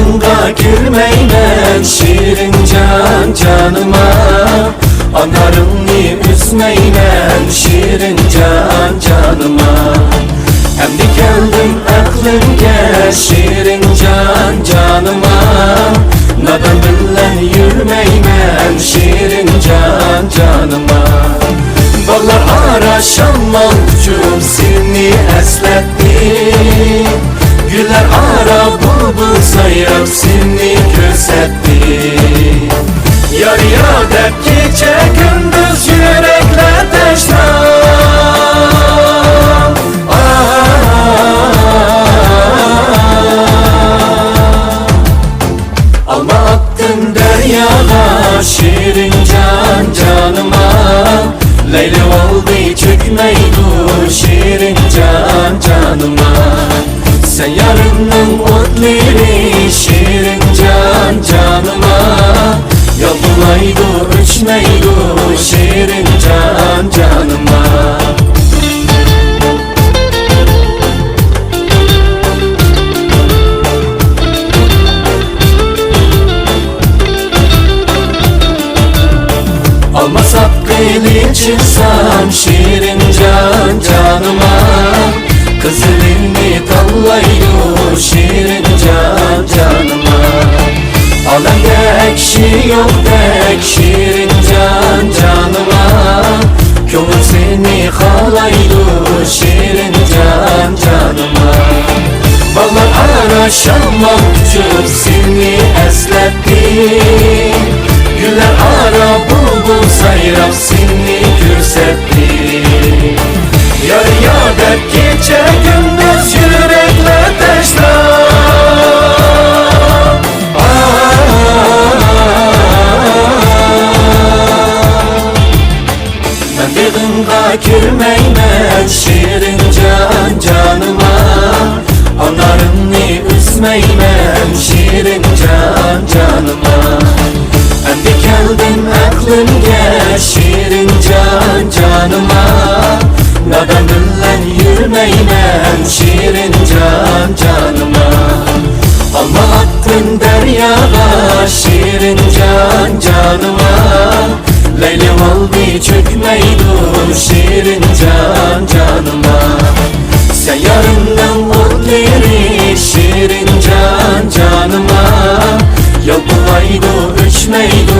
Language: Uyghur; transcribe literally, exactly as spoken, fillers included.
قېنىڭغا كىرمەيمەن شېرىنجان جانىما، ئانارىڭنى ئۈزمەيمەن شېرىنجان جانىما. ئەمدى كەلدىم ئەقلىمگە شېرىنجان جانىما، نادان بىلەن يۈرمەيمەن شېرىنجان جانىما. باغلار ئارا شامال ئۇچۇپ سېنى ئەسلەتتى، گۈللەر ئارا بۇلبۇل سايراپ سېنى كۆرسەتتى. يار يار دەپ كېچە كۈندۈز يۈرەكلەر تەشنا. ئالما ئاتتىم دەرياغا شېرىنجان جانىما، لەيلىۋالدى چۆكمەيدۇ شېرىنجان جانىما. سەن يارىمنىڭ ئوتلىرى شېرىنجان جانىما، يالتىلايدۇ ئۆچمەيدۇ شېرىنجان جانىما. ئالما ساقىلى چىقسام شېرىنجان جانىما، قىزىلىنى تاللايدۇ شېرىنجان جانىما. ئالەمدە كىشى يوقتەك شېرىنجان جانىما، كۆڭۈل سېنى خالايدۇ شېرىنجان جانىما. باغلار ئارا شامال ئۇچۇپ سېنى ئەسلەتتى، گۈللەر ئارا بۇلبۇل سايراپ سېنى كۆرسەتتى. يار يار دەپ كېچە كۈندۈز يۈرەكلەر تەشنا. مەن بېغىڭغا كىرمەيمەن شېرىنجان جانىما، ئانارىڭنى ئۈزمەيمەن شېرىنجان جانىما. ئەمدى كەلدىم ئەقلىمگە شېرىنجان جانىما، نادان بىلەن يۈرمەيمەن شېرىنجان جانىما. ئالما ئاتتىم دەرياغا شېرىنجان جانىما، لەيلىۋالدى چۆكمەيدۇ شېرىنجان جانىما. سەن يارىمنىڭ ئوتلىرى شېرىنجان جانىما، يالتىلايدۇ ئۆچمەيدۇ